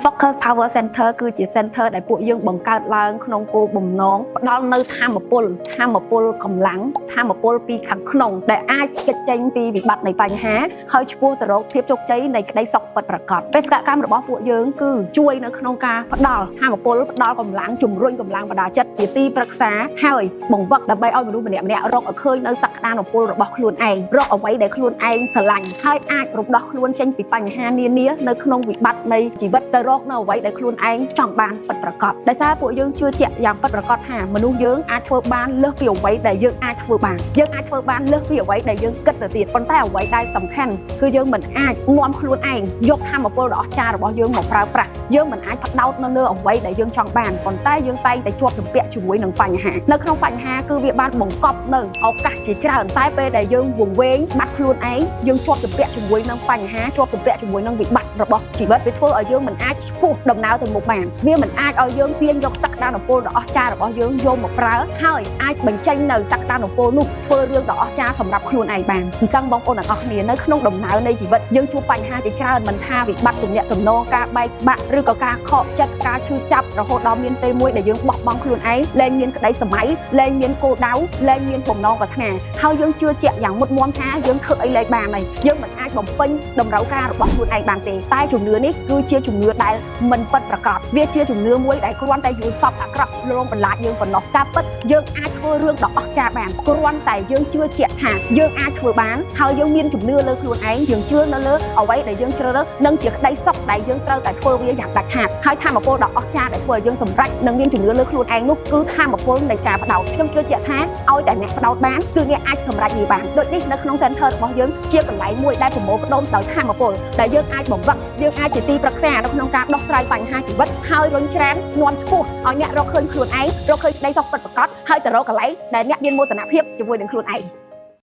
Focus Power Center គឺជា center ដែលពួកយើងបង្កើតឡើងក្នុងគោលបំណងផ្ដល់នូវថាមពលថាមពលកម្លាំងថាមពលពីខាងក្នុងដែលអាចគេចចេញពីវិបត្តិនៃបញ្ហាហើយឆ្ពោះទៅរកភាពជោគជ័យនៃក្តីសុខពិតប្រាកដបេសកកម្មរបស់ពួកយើងគឺជួយនៅក្នុងការផ្ដល់ថាមពលផ្ដល់កម្លាំងជំរុញកម្លាំងបដាចិត្តជាទីប្រឹក្សាហើយបង្វឹកដើម្បីឲ្យមនុស្សម្នាក់ៗរកឲ្យឃើញនៅសក្តានុពលរបស់ខ្លួនឯងរកអ្វីដែលខ្លួនឯងស្រឡាញ់ហើយអាចរំដោះខ្លួនចេញពីបញ្ហានានានៅក្នុងវិបត្តិនៃជីវិតទៅរកនៅអ្វីដែលខ្លួនឯងចង់បានពិតប្រាកដដោយសារពួកយើងជឿជាក់យ៉ាងពិតប្រាកដថាមនុស្សយើងអាចធ្វើបានលើសពីអ្វីដែលយើងអាចធ្វើបានយើងអាចធ្វើបានលើសពីអ្វីដែលយើងគិតទៅទៀតប៉ុន្តែអ្វីដែលសំខាន់គឺយើងមិនអាចនាំខ្លួនឯងយកថាមពលដ៏អស្ចារ្យរបស់យើងមកប្រើប្រាស់យើងមិនអាចផ្ដោតនៅលើអ្វីដែលយើងចង់បានប៉ុន្តែយើងតែងតែជាប់ជំពាក់ជាមួយនឹងបញ្ហានៅក្នុងបញ្ហាគឺវាបានបង្កប់នៅឱកាសជាច្រើនតែពេលដែលយើងវង្វេងបាត់ខ្លួនឯងយើងជាប់ជំពាក់ជាមួយនឹងបញ្ហាជាប់ជំពាក់ជាមួយនឹងវិបត្តិរបស់ជីវិតវាធ្វើឲ្យយើងមិនអាចឆ្ពោះដំណើរទៅមុខបានវាមិនអាចឲ្យយើងទាញយកសក្តានុពលដ៏អស្ចារ្យរបស់យើងយកមកប្រើហើយអាចបញ្ចេញនៅសក្តានុពលនោះធ្វើរឿងដ៏អស្ចារ្យសម្រាប់ខ្លួនឯងបានអញ្ចឹងបងប្អូនទាំងអស់គ្នានៅក្នុងដំណើរនៃជីវិតយើងជួបបញ្ហាជាច្រើនមិនថាវិបត្តិទំនាក់ទំនងការបែកបាក់ឬក៏ការខកចិត្តការឈឺចាប់រហូតដល់មានពេលមួយដែលយើងបោះបង់ខ្លួនឯងលែងមានក្តីសម័យលែងមានគោលដៅលែងមានបំណងប្រាថ្នាហើយយើងជឿជាក់យ៉ាងមុតមមថាយើងធ្វើអីលែងបានហើយយើងមិនអាចបំពេញតម្រូវការរបស់ខ្លួនឯងបានទេតែជំនឿនេះគឺជាជំនឿដែលមិនពិតប្រាកដវាជាជំនឿមួយដែលគ្រាន់តែយល់សពអាក្រក់លងបន្លាចយើងប៉ុណ្ណោះការពិតយើងអាចធ្វើរឿងដ៏អស្ចារ្យបានគ្រាន់តែយើងជឿជាក់ថាយើងអាចធ្វើបានហើយយើងមានជំនឿលើខ្លួនឯងយើងជឿនៅលើអ្វីដែលយើងជ្រើសរើសនិងជាក្តីសុខដែលយើងត្រូវតែធ្វើវាយ៉ាងដាច់ខាតហើយថាមពលដ៏អស្ចារ្យដែលធ្វើឲ្យយើងសម្រេចនិងមានជំនឿលើខ្លួនឯងនោះគឺថាមពលនៃការផ្ដោតខ្ញុំជឿជាក់ថាឲ្យតែអ្នកផ្ដោតបានគឺអ្នកអាចសម្រេចវាបានដូចនេះនៅក្នុង center របស់យើងជាកន្លែងមួយដែលប្រមូលផ្ដុំដោយថាមពលដែលយើងអាចបង្វឹកយើងអាចជាទីប្រឹក្សានៅក្នុងការដោះស្រាយបញ្ហាជីវិតហើយរុញច្រាននាំឆ្ពោះឲ្យអ្នករកឃើញខ្លួនឯងរកឃើញក្តីសុខពិតប្រាកដហើយទៅរកកន្លែងដែលអ្នកមានមោទនភាពជាមួយនឹងខ្លួនឯង។